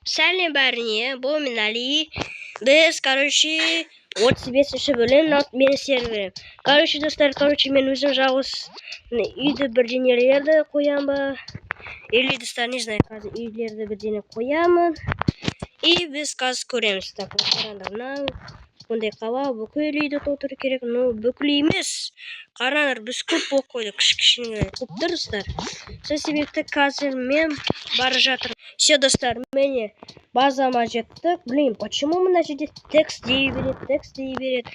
Сәлем бәріне, бұл мен, Али. Біз, короче, 35-бөлім, мынау менің серверім. Короче, достар, короче, мен өзім жалғыз үйді бірдеңелерді қоям ба? Или, достар, не знаю, қазір үйлерді бірдеңе қоямын. И біз қазір көреміз. Так, қараңдар, мынау бұндай қала, бүкіл үйді толтыру керек. Ну, бүкіл емес. Қараңдар, біз көп болып қойдық, кішкене көп тұр, достар. Сол себепті қазір мен бара жатырмын. Все, достар, міне, базама жеттік. Блин, почему мына жерде текст дей береді, текст дей береді?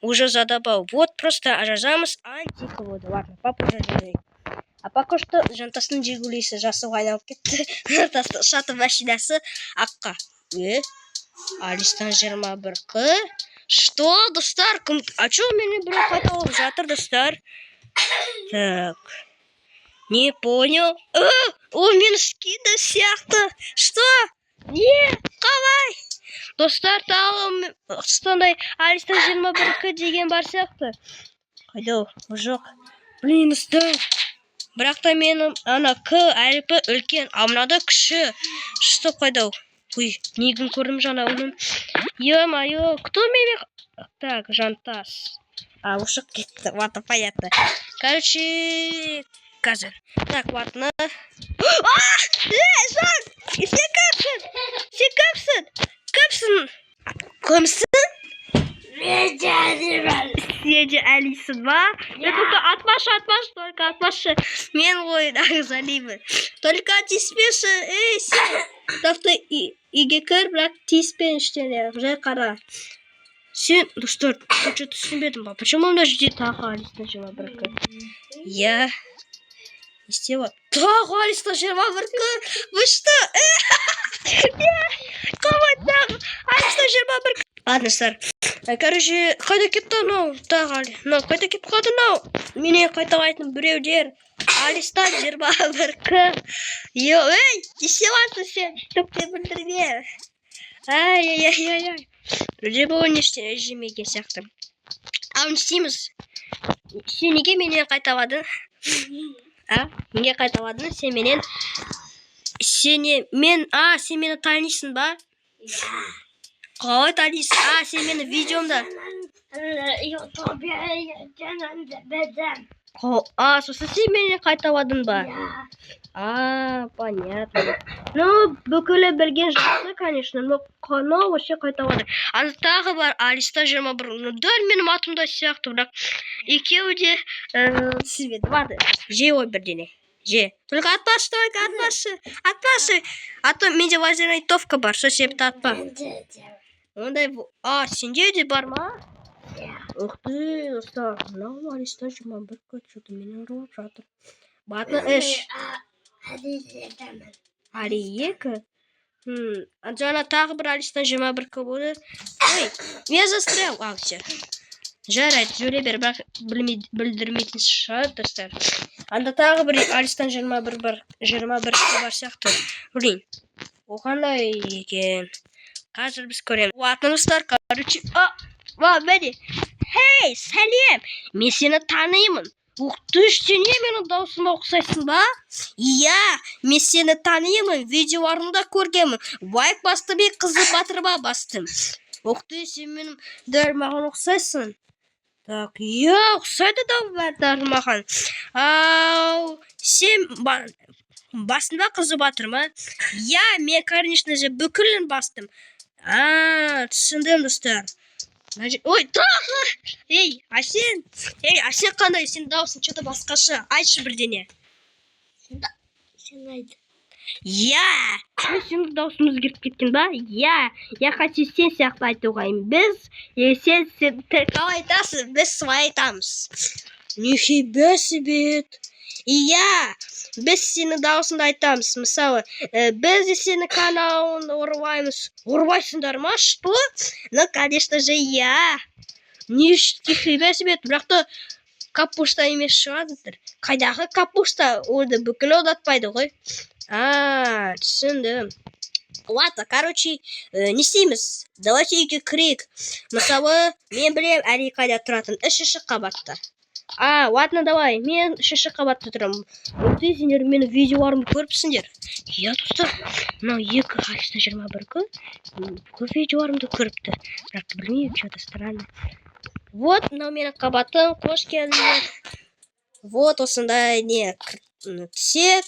Уже задолбал. Вот просто жазамыз антикводы. Ладно, попозже жазайық. А пока что Жантастың Жигулисі жасылға айналып кетті. Жантастың ұшатын машинасы аққа. Е? Алистан 21 К. Что, достар? Кім? А чё мені біреу қайталап жатыр, достар? Так. Не понял. О, менің скині сияқты. Что? Не? Қалай? Достар, тағы сондай Алистан 21 К деген бар сияқты. Қайда ол? Жоқ. Блин, достар. Бірақ та менің ана К әріпі үлкен, а мынада кіші. Что, қайда ол? Ой, нигін көрдім жаңа оның. Ё-моё, кто мені? Так, Жантас. А, ұшып кетті. Ладно, понятно. Короче, қазір. Так, ладно. А! Эй, Жан! Сен кімсің? Сен кімсің? Кімсің? Кімсің? Сен де Алисің ба? Е, только атпашы, атпашы, только атпашы. Мен ғой Залимін. Только тиіспеші, ей, сен. Так, үйге кір, бірақ тиіспе ештеңе. Жай қара. Сен, достар, я что-то түсінбедім ба? Почему мына жерде тағы Алиста 21 К? Я не істеп? Тағы Алиста 21 К? Вы что? Қалай тағы Алиста 21? Ладно, достар. Короче, қайда кетті анау? Тағы Али. Мынау қайда кетіп қалды мынау? Менен қайталайтын біреулер. Алиста 21 К. Йо, ей, не істеп жатырсың сен? Түк те білдірме. Ай, ай, ай, ай, ай. Вроде бы ол ештеңе жемеген сияқты. Ал не істейміз? Сен неге менен қайталадың? А? Неге қайталадың? Сен менен сені мен, а, сен мені танисың ба? Қалай танисың? А, сен мені видеомда. Ютубе. А, сосын сен менен қайталадың ба? А, понятно. Ну, бүкілі білген жақсы, конечно, но но вообще қайталады. Ана тағы бар Алиста 21. Ну, дәл менің атымда сияқты, бірақ екеуі де түсінбеді. Ладно, же ғой бірдеңе. Же. Только атпашы, только атпашы. Атпашы. А то менде лазерная винтовка бар, сол себепті атпа. Ондай, а, сенде де бар ма? Ух ты, достар, мынау Алиста 21 что-то мені ұрлап жатыр. Ладно, үш. Али екі. Жаңа тағы бір Алистан 21 К болды. Ой, я застрял. А, все. Жарайды, жүре бер, бірақ білдірмейтін шығар, достар. Анда тағы бір Алистан 21 бар, 21 К бар сияқты. Блин, ол қандай екен? Қазір біз көреміз. Ладно, достар, короче, а, ва, міне. Хей, сәлем! Мен сені танимын. Ух ты, сен не, менің даусыма ұқсайсың ба? Иә, мен сені танимын, видеоларыңды көргенмін. Лайк бастым и қызыл батырма бастым. Ух ты, сен менің дәл маған ұқсайсың. Так, иә, ұқсайды да дәл маған. Ау, сен бастың ба қызыл батырма? Иә, мен, конечно же, бүкілін бастым. А, түсіндім, достар. Ой, тағы! Ей, а сен? Ей, а сен қандай? Сен дауысың что-то басқаша. Айтшы бірдеңе. Сен айт. Иә. Сенің дауысың өзгеріп кеткен ба? Иә. Я хочу сен сияқты айтуға. Біз, е, сен қалай айтасың, біз солай айтамыз. Нифига себе. Иә, біз сенің дауысыңды айтамыз. Мысалы, біз де сенің каналыңды ұрлаймыз. Ұрлайсыңдар ма? Что? Ну, конечно же, иә. Нифига себе. Бірақ та капуста емес шығарсыңдар. Қайдағы капуста? Оны бүкіл ұнатпайды ғой. А, түсіндім. Ладно, короче, не істейміз? Давайте үйге кірейік. Мысалы, мен білемін Әли қайда тұратынын. Үшінші қабатта. А, ладно, давай. Мен үшінші қабатта тұрамын. Ух ты, сендер менің видеоларымды көріпсіңдер. Иә, достар, мынау екі Алиста 21 к көп видеоларымды көріпті. Бірақ білмеймін, что-то странно. Вот, мынау менің қабатым, қош келдіңдер. Вот осындай не төсек,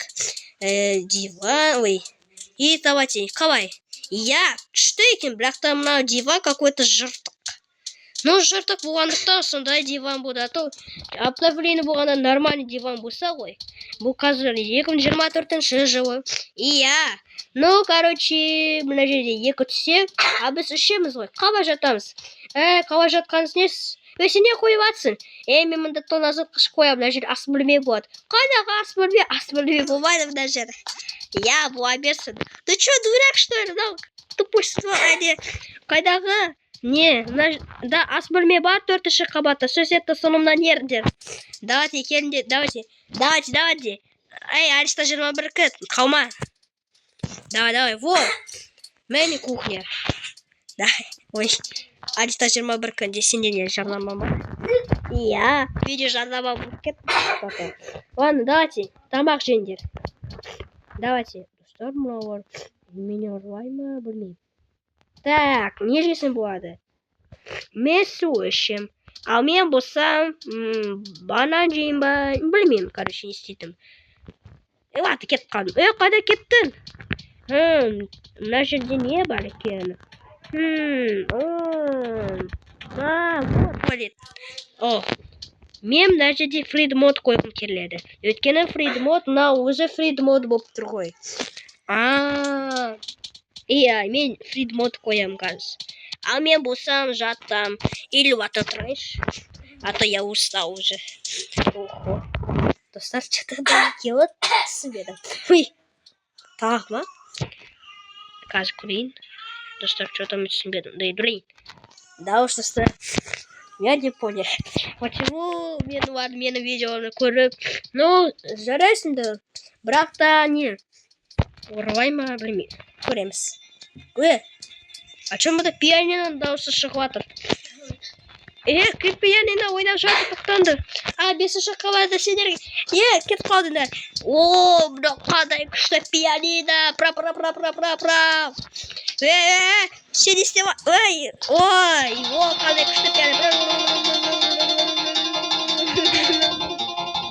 диван, ой. И давайте, қалай? Иә, күшті екен, бірақ та мынау диван какой-то жыртық. Ну, жыртық болғандықтан сондай диван болды. А то обновление болғанда нормальный диван болса ғой. Бұл қазір 2024 жылы. Иә. Ну, короче, мына жерде екі төсек, а біз үшеуміз ғой. Қалай жатамыз? Ә, қалай жатқаныңыз несі? Ей, сен не қойып жатсың? Ей, мен мында тоңазытқыш қоямын, мына жерде ас бөлме болады. Қайдағы ас бөлме? Ас бөлме болмайды мына жерде. Иә, бола берсін. Ты чё, дурак, что ли? Мынау тупой әлде қайдағы? Не, мына да ас бөлме бар төртінші қабатта. Сөз етті, соңымнан еріңдер. Давайте, келіңдер, давайте. Давайте, давайте. Эй, Алиста 21 к, қалма. Давай, давай, вот. Міне кухня. Да, ой. Алиста 21 к, сенде не жарнама ма? Иә, видео жарнама болып кетті. Что-то. Ладно, давайте, тамақ жеңдер. Давайте. Достар, мыналар мені ұрлай ма, білмеймін. Так, не жесем болады? Мен су ішем. Ал мен болсам, банан жеймін ба, білмеймін, короче, не істейтінімді. Е, ладно, кетіп қалдым. Е, қайда кеттің? Мына жерде не бар екен? А, вот туалет. О, мен мына жерде фридом мод қойғым келеді. Өйткені фридом мод, мынау өзі фридом мод болып тұр ғой. А, иә, мен фридом мод қоямын қазір. Ал мен болсам жатам. Или вот тұрайыншы. А то я устал уже. Охо. Достар, что-то келіп түсінбедім. Ой, тағы ма? Қазір көрейін. Достар, что-то мен түсінбедім. Да, блин. Да уж, достар. Я не понял. Почему мен олар менің видеоларымды көріп, ну, жарайсың да. Бірақ та не, ұрлай ма, білмеймін. Көреміз. Э, а че мұнда пианиноның дауысы шығып жатыр? Е, кім пианино ойнап жатыр, тоқтаңдар. А, бесінші қабатта сендер. Е, кетіп қалдыңдар. О, мынау қандай күшті пианино. Пра пра пра пра пра пра. Е, е, сен не істеп, ой, ой, о, қандай күшті пианино.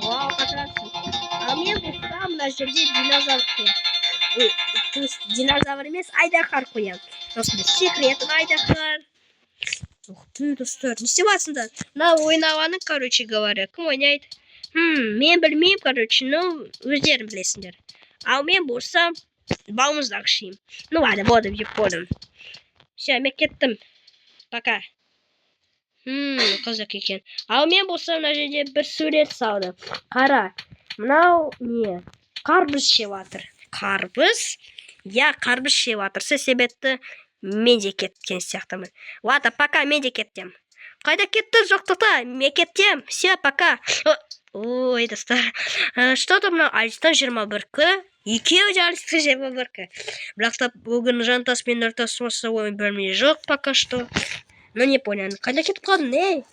Вау, қатырасың. Ал мен болсам мына жерде динозавр қоямын. Ой, то есть динозавр емес, айдаһар қоямын. Осындай секретный айдаһар. Ух ты, достар, не істеп жатсыңдар? Мына ойнағаны, короче говоря, кім ойнайды? Мен білмеймін, короче, ну, өздерің білесіңдер. Ал мен болсам, балмұздақ ішеймін. Ну ладно, болды, жеп болдым. Все, мен кеттім. Пока. Қызық екен. Ал мен болсам мына жерде бір сурет салдым. Қара, мынау не? Қарбыз жеп жатыр. Қарбыз? Иә, қарбыз жеп жатыр. Сол себепті мен де кеткен сияқтымын. Ладно, пока, мен де кеттім. Қайда кеттің? Жоқ, тоқта, мен кеттім. Все, пока. Ой, достар. Что там мынау Алистан 21 к? Екеуі де Алистан 21 к. Бірақ та бүгін Жантас пен Нұртас осы ойын бөлме жоқ пока что. Ну, не понял. Қайда кетіп қалдың, ей?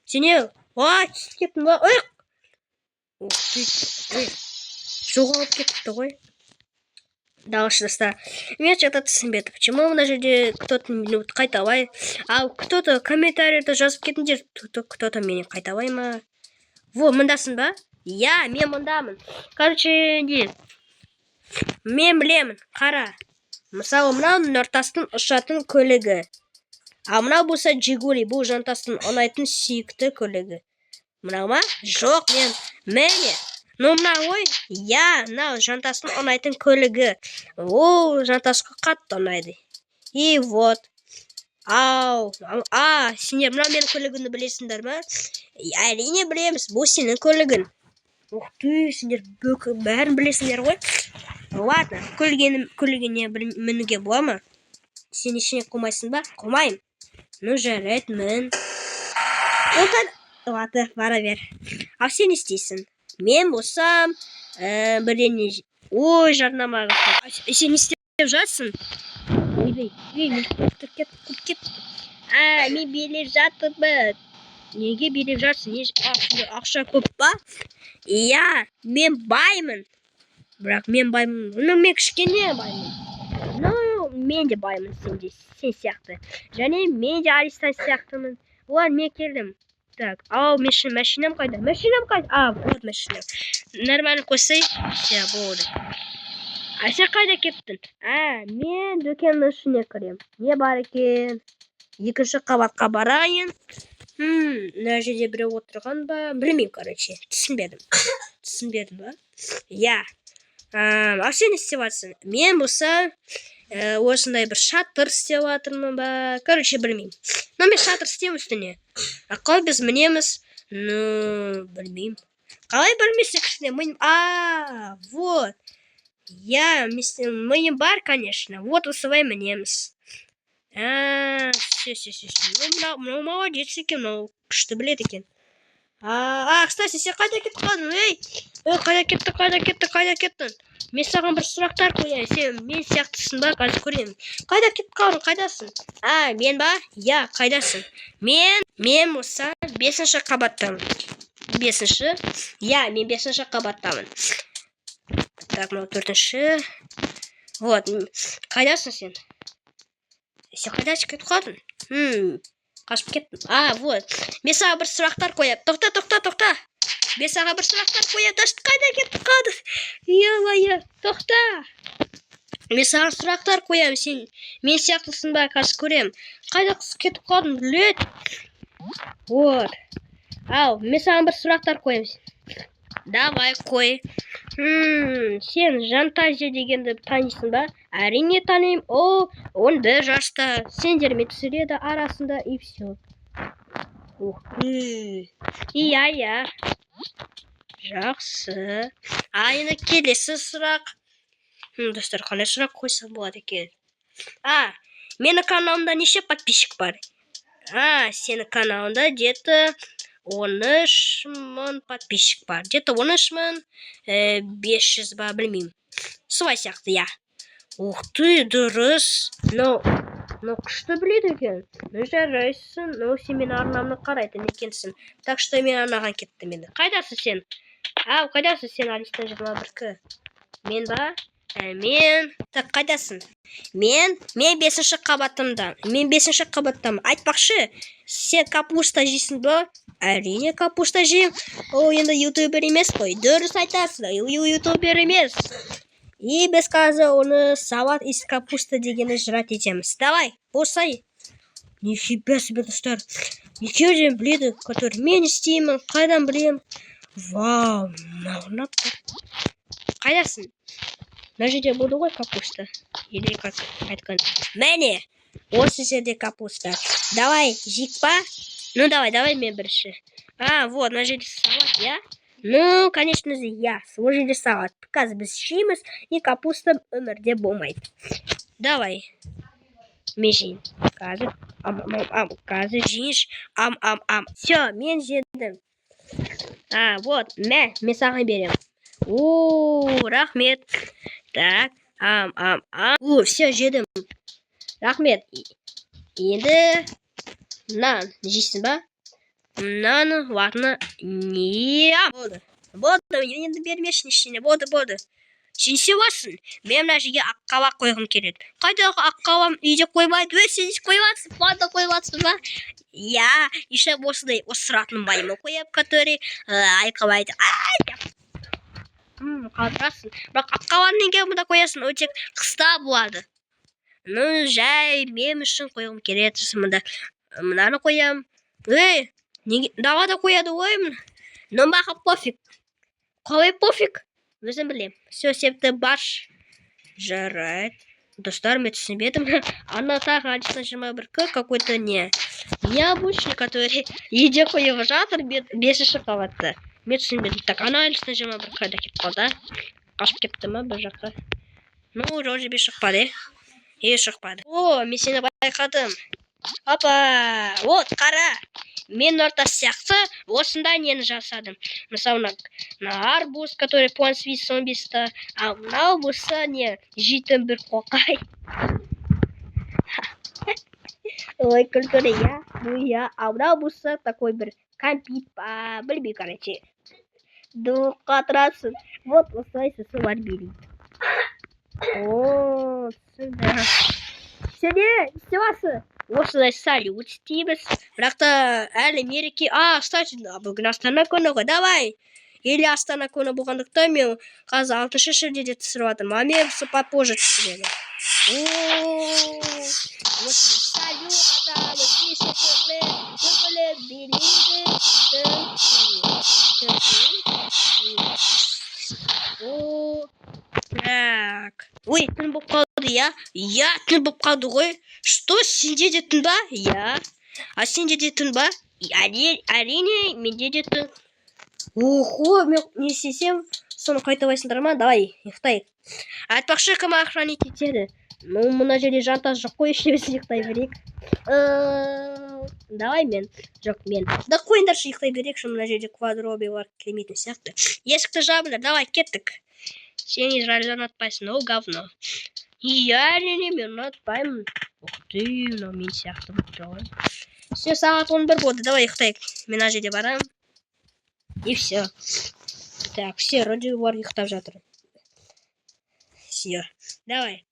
Сен не? Ой, түсіп кеттің ба? Ой! Ух ты. Ой. Жоғалып кетіпті ғой. Да уж, достар. Мен что-то түсінбедім. Почему мына жерде кто-то мені қайталай? Ал кто-то комментарийді жазып кетіңдер. Кто-то мені қайталай ма? Во, мындасың ба? Иә, мен мындамын. Короче, не. Мен білемін. Қара. Мысалы, мынау Нұртастың ұшатын көлігі. Ал мынау болса Жигули, бұл Жантастың ұнайтын сүйікті көлігі. Мынау ма? Жоқ, мен міне. Ну, мынау ғой. Иә, мынау Жантастың ұнайтын көлігі. О, Жантасқа қатты ұнайды. И вот. Ау, а, сендер мынау менің көлігімді білесіңдер ма? Әрине білеміз, бұл сенің көлігің. Ух ты, сендер бәрін білесіңдер ғой. Ладно, көлігіне мінуге бола ма? Сен ештеңе қылмайсың ба? Қылмаймын. Ну, жарайды, мін. Ладно, бара бер. Ал сен не істейсің? Мен болсам, бірдеңе. Ой, жарнама. Сен не істеп жатсың? Ойбай, ей, мен қуып кетті, қуып кетті. А, мен билеп жатырмын. Неге билеп жатсың? Не, сенде ақша көп па? Иә, мен баймын. Бірақ мен баймын. Ну, мен кішкене баймын. Ну, мен де баймын сенде, сен сияқты. Және мен де Аристан сияқтымын. Олар, мен келдім. Так, ау, машинам қайда? Машинам қайда? А, вот машинам. Нормально қойсай. Все, болды. А сен қайда кеттің? А, мен дүкеннің ішіне кірем. Не бар екен? Екінші қабатқа барайын. Мына жерде біреу отырған ба? Білмеймін, короче. Түсінбедім. Түсінбедім ба? Иә. А сен не істеп жатырсың? Мен болса, осындай бір шатыр істеп жатырмын ба? Короче, білмеймін. Но мен шатыр істеймін үстіне. А қалай біз мінеміз? Ну, білмеймін. Қалай білмейсің, кішкене? А, вот. Я, миым бар, конечно. Вот осылай мінеміз. А, все, все, все. Ну, мынау молодец екен, мынау күшті біледі екен. А, кстати, сен қайда кетіп қалдың, ей? Ей, қайда кеттің, қайда кеттің, қайда кеттің? Мен саған бір сұрақтар қояйын. Сен мен сияқтысың ба? Қазір көремін. Қайда кетіп қалдың, қайдасың? А, мен ба? Иә, қайдасың? Мен болса бесінші қабаттамын. Бесінші? Иә, мен бесінші қабаттамын. Так, мынау төртінші. Вот, қайдасың сен? Сен қайда кетіп қалдың? Қашып кеттім. А, вот. Мен саған бір сұрақтар қоямын. Тоқта, тоқта, тоқта. Мен саған бір сұрақтар қоямын. Дашт, қайда кетіп қалдың? Ё-моё, тоқта. Мен саған сұрақтар қоямын. Сен мен сияқтысың ба? Қазір көремін. Қайда кетіп қалдың, блядь? Вот. Ау, мен саған бір сұрақтар қоямын. Давай, қой. Сен Жантазия дегенді танисың ба? Әрине танимын. О, 11 жаста. Сендермен түсіреді арасында, и все. Ух ты. Иә, иә. Жақсы. А енді келесі сұрақ. Достар, қандай сұрақ қойсам болады екен? А, менің каналымда неше подписчик бар? А, сенің каналыңда где-то 13 000 подписчик бар. Где-то 13 500 ба, білмеймін. Солай сияқты, иә. Ух ты, дұрыс. Ну, күшті біледі екен. Ну, жарайсың. Ну, сен менің арнамды қарайтын екенсің. Так что мен арнаған кеттім енді. Қайдасың сен? Ау, қайдасың сен, Алистан 21 к? Мен ба? Ә, мен. Так, қайдасың? Мен бесінші қабатымда. Мен бесінші қабаттамын. Айтпақшы, сен капуста жейсің ба? Әрине, капуста жеймін. Ол енді ютубер емес қой. Дұрыс айтасың. Ол ютубер емес. И біз қазір оны салат из капусты дегенді жрать етеміз. Давай, босай. Нифига себе, достар. Екеуі де біледі, который мен істеймін, қайдан білемін. Вау, мынау ұнап тұр. Қайдасың? Мына жерде болды ғой капуста. Или как айтқан. Міне, осы жерде капуста. Давай, жейік па? Ну, давай, давай мен бірінші. А, вот, мына жерде салат, иә? Ну, конечно же, иә. Сол жерде салат. Қазір біз жейміз, и капуста өмірде болмайды. Давай. Мен жейін. Қазір. Ам, ам, ам. Қазір жейінші. Ам, ам, ам. Все, мен жедім. А, вот, мә, мен саған беремін. О, рахмет. Так, ам, ам, ам. О, все, жедім. Рахмет. Енді нан жейсің ба? Мынаны, ладно, не болды. Болды, енді бермеші ештеңе. Болды, болды. Сен не істеп? Мен мына жерге аққабақ қойғым келеді. Қайдағы аққабақ? Үйде қоймайды. Өй, сен қойып жатырсың, планда қойып жатырсың ба? Иә, еще осындай осыратын маймыл қоямын, который айқайлайды. Ай деп. Қалдырасың. Бірақ аққабаны неге мұнда қоясың? Ол тек қыста болады. Ну, жай, мен үшін қойғым келеді. Сосын мында мынаны қоямын. Ей, неге далада қояды ғой? Ну, маған пофиг. Қалай пофиг? Өзім білем. Все, септі баш. Жарайды. Достар, мен түсінбедім. Ана тағы Алиса 21 к какой-то не. Необычный, который үйде қойып жатыр бесінші қабатта. Мен түсінбедім. Так, ана Алиса 21 қайда кетіп қалды, а? Қашып кетті ма бір жаққа? Ну, вроде бы шықпады, е? Е, шықпады. О, мен сені байқадым. Опа! Вот, қара. Мен орта сияқты осындай нені жасадым. Мысалы, мына арбуз, который План Свис 15-та, ал мынау болса не, жейтін бір қоқай. Ой, күлкілі, иә. Ну иә, а мынау болса такой бір кәмпит па, білмеймін, короче. Ду қатырасың. Вот осылай сосын билейді. О, түсінді. Сен не істеп? Осылай салют істейміз. Бірақ та әлі мереке. А, кстати, бүгін Астана күні ғой. Давай. Или Астана күні болғандықтан, мен қазір 6 шілдеде түсіріп жатырмын. А мен попозже түсіремін. О, вот салют атамыз, неше түрлі күлкілі билейді. Түн, о, так. Ой, түн болып қалды, иә? Иә, түн болып қалды ғой. Что, сенде де түн ба? Иә. А сенде де түн ба? Әрине, менде де түн. Охо, мен не істесем, соны қайталайсыңдар ма? Давай, ұйықтайық. Айтпақшы, кім охранять етеді? Ну, мына жерде жантас жоқ қой, үшеуміз ұйықтай берейік. Давай мен. Жоқ, мен. Да қойыңдаршы, ұйықтай берейікші, мына жерде квадробиялар келмейтін сияқты. Есікті жабыңдар, давай, кеттік. Сен Израильді ұнатпайсың, ол говно. Иә, әрине, мен ұнатпаймын. Ух ты, мынау мен сияқты болып тұр ғой. Все, сағат 11 болды, давай ұйықтайық. Мен мына жерде барамын. И все. Так, все, вроде олар ұйықтап жатыр. Все, давай.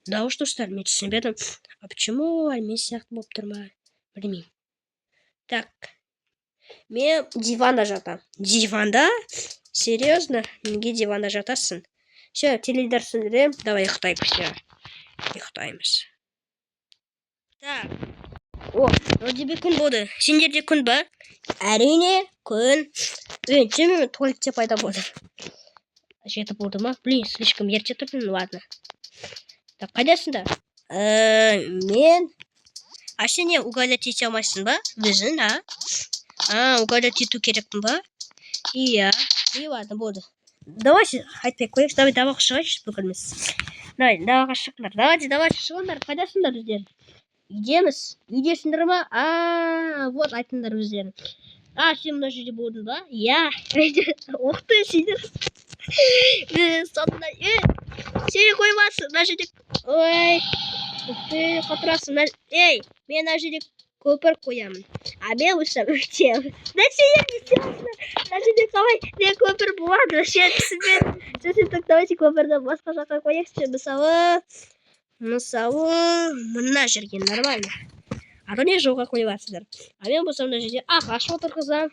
Да уж, достар, мен түсінбедім. А почему олар мен сияқты болып тұр ма? Білмеймін. Так. Мен диванда жатамын. Диванда? Серьезно? Неге диванда жатасың? Все, теледидар сөндіремін. Давай ұйықтайық, все. Ұйықтаймыз. Так. О, вроде бы күн болды. Сендерде күн ба? Әрине, күн. Ей, чем туалетте пайда болды? 7 болды ма? Блин, слишком ерте тұрдым, ну ладно. Так, қайдасыңдар? Мен. А сен не, угадать ете алмайсың ба? Өзің, а? А, угадать ету керекпін ба? Иә. И ладно, болды. Давайте, айтпай ақ қояйықшы, давай далаға шығайықшы бүкіліміз. Давай, далаға шығыңдар. Давайте, давайте, шығыңдар. Қайдасыңдар өздерің? Үйдеміз. Үйдесіңдер ма? А, вот айтыңдар өздерің. А, сен мына жерде болдың ба? Иә. Ух ты, сендер. Соңында, сен қоймасың, мына жерде. Ой, ух ты, қатырасың. Ей, мен мына жерде көпір қоямын. А мен болсам өтемін. Да сендер не істеп? Мына жерде қалай не көпір болады? Вообще түсінбедім. Сосын, так, давайте көпірді басқа жаққа қояйықшы. Мысалы, мына жерге нормально. А то не жолға қойып жатсыздар. А мен болсам мына жерде ағаш отырғызамын.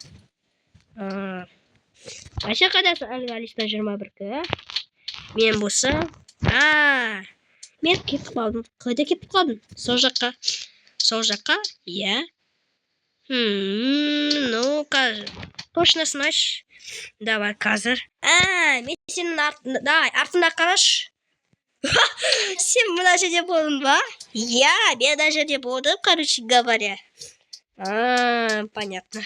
Вообще қайдасың, әлгі Алистан 21 к? Мен болсам, а, мен кетіп қалдым. Қайда кетіп қалдың? Сол жаққа. Сол жаққа? Иә. Ну, қазір. Точно знаешь. Давай, қазір. А, мен сенің артында, давай, артында қарашы. Сен мына жерде болдың ба? Иә, мен мына жерде болдым, короче говоря. А, понятно.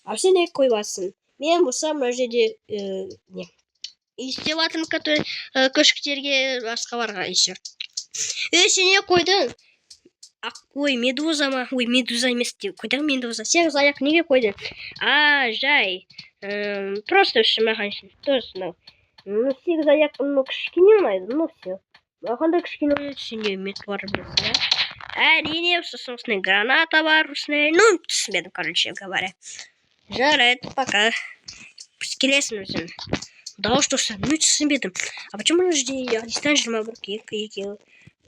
А сен не қойып? Мен болсам мына жерде не істеп жатырмын, который көшіктерге, басқаларға еще. Ей, сен не қойдың? Ақ, ой, медуза ма? Ой, медуза емес деп. Қайдағы медуза? Сегіз аяқ неге қойдың? А, жай. Просто үшін маған тоже мынау. Ну, сегіз аяқ, ну, кішкене ұнайды, ну, все. Маған да кішкене ұнайды, сенде мет бар, білесің, иә? Әрине, сосын осындай граната бар, осындай. Ну, түсінбедім, короче говоря. Жарайды, пока. Келесің өзің. Да уж, достар, мен түсінбедім. А почему мына жерде Алистан 21 екі екеуі?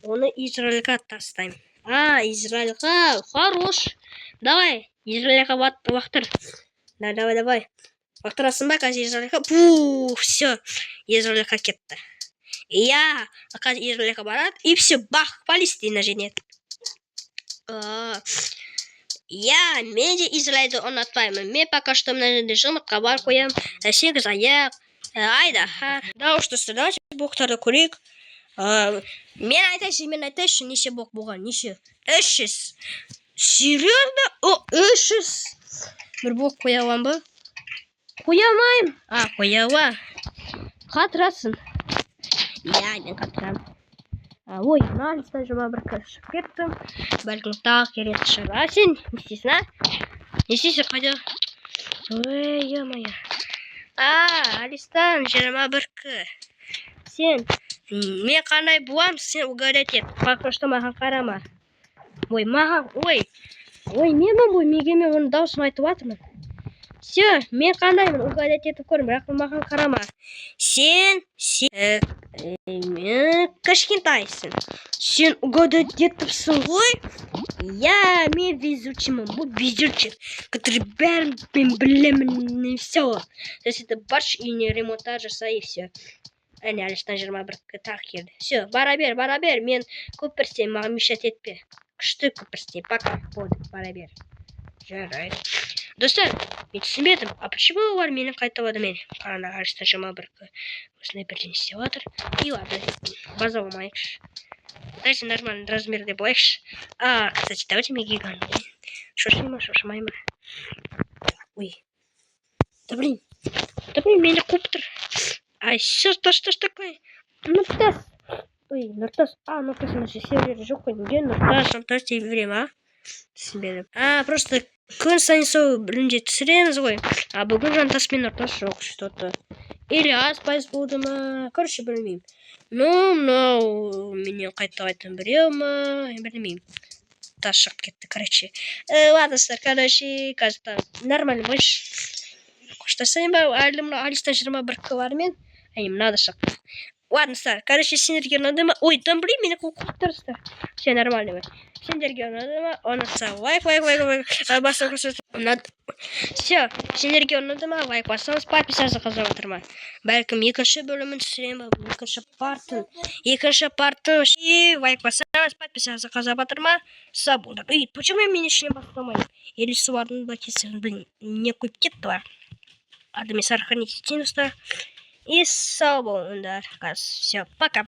Оны Израильға тастаймын. А, Израильға, хорош. Давай, Израильға лақтыр. Да, давай, давай. Лақтырасың ба қазір Израильға? Пу, все, Израильға кетті. Иә, қазір Израильға барады, и все, бах, Палестина жеңеді. Иә, мен де Израильді ұнатпаймын. Мен пока что мына жерде жұмыртқа бар қоямын. Сегіз аяқ, айдаһар. Да уж, достар, давайте боқтарды көрейік. Мен айтайыншы, мен айтайыншы, неше боқ болған, неше? 300. Серьезно? О, 300. Бір боқ қоя аламын ба? Қоя алмаймын. А, қоя аламын. Қатырасың. Иә, мен қатырамын. А, ой, мына листан 21 шығып кеттім. Бәлкім, тағы келетін шығар. А сен не істейсің, а? Не істейсің, қайда? Ой, ё-моё. А, Алистан 21 к. Сен, мен қандай буам, сен угадать ет. Пока что маған қарама. Ой, маған, ой, ой, менмін ғой, неге мен оның дауысын айтып жатырмын? Все, мен қандаймын, угадать етіп көрің, бірақ маған қарама. Сен, мен кішкентайсың. Сен угадать етіпсің ғой? Иә, мен везучиймін, бұл везучий, который бәрін мен білемін, и все. То есть это баршы, үйіне ремонттар жаса, и все. Әне, Алиштан 21 тағы келді. Все, бара бер, бара бер, мен көп бір, маған мешать етпе. Күшті көп бір, пока, болды, бара бер. Жарайды. Достар, мен түсінбедім, а почему олар мені қайталады? Мен қараңдар, Алиштан 21 осындай бірдеңе істеп жатыр. И ладно, база алмайықшы. Давайте нормальный размерде болайықшы. А, кстати, давайте мен гигант. Шошай ма, шошымай ма? Ой. Да блин. Да блин, мені қуып тұр. Ай, что, что ж такое? Нұртас. Ой, Нұртас. А, Нұртас, мына сервер жоқ қой. Неге Нұртас, Нұртас дей беремін, а? Түсінбедім. А, просто күн сайын сол бөлімде түсіреміз ғой. А бүгін Жантас пен Нұртас жоқ что-то. Или аз пайыз болды ма? Короче, білмеймін. Ну, мынау менен қайталайтын біреу ма? Білмеймін. Тас шығып кетті, короче. Ладно, достар, короче, қазір нормально больше. Қоштасайын ба? Әлі мына Алиста 21 к бармен. Әй, мына да шықты. Ладно, достар, короче, сендерге ұнады ма? Ой, там, блин, мені қуып тұрсыздар. Все нормально. Сендерге ұнады ма? Ұнаса, лайк, лайк, лайк, лайк. Басып көрсет. Ұнады. Все, сендерге ұнады ма? Лайк басамыз, подписаться қазып отырма. Бәлкім, екінші бөлімін түсіремін, екінші партын. Екінші партын. И лайк басамыз, подписаться қазып отырма. Сау болыңдар. Ой, почему мен ішіне бастамаймын? Или солардың да кесірін, блин, не қойып кетті бар. Ладно, мен сохранить етейін, достар. И сау болыңдар. Все, пока.